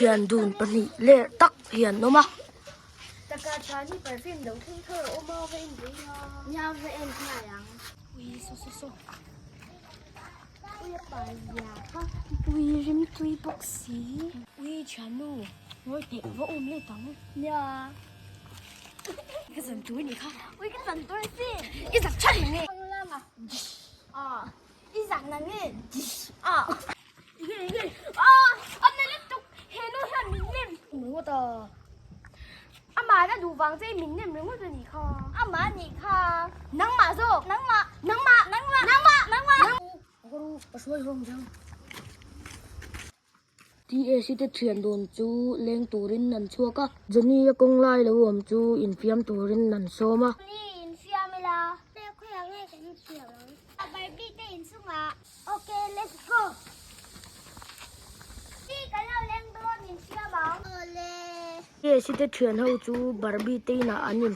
Thian dun pahnih ler tak hi an awm a. Taka thian hi perfume lo thleng thar a awm a va en ve a. Nia va en nghal ang. Ui saw saw saw. Ui a pa zia kha. Ui rim tui bawk si. Ui thiannu ngawi teh va awm let ang. Nia. Ka zan tur ni kha. Ui ka zan tur si. I zak tha reng e. Ah. I zak na nge. Ah. Ah, a na lutuk. He nu hian min nem. Ringawt a. Amah na duh vang che min nem ringawt a nih kha. Amah nih kha. Nangmah zawk. Nangmah. Nangmah. Nangmah. Nangmah. Nangmah. Ka hruai hawng zang. TAC te thian dun chu leng turin an chhuak a. Johnny a kawng lai lo awm chu infiam turin an sawm a. Johnny infiam ila. Khawiah nge kan infiam ang? Barbie te inchungah. Ok let's go. Ti kan lo leng dawn infiam ang. Awle. TAC te thian ho chu Barbie te inah an in.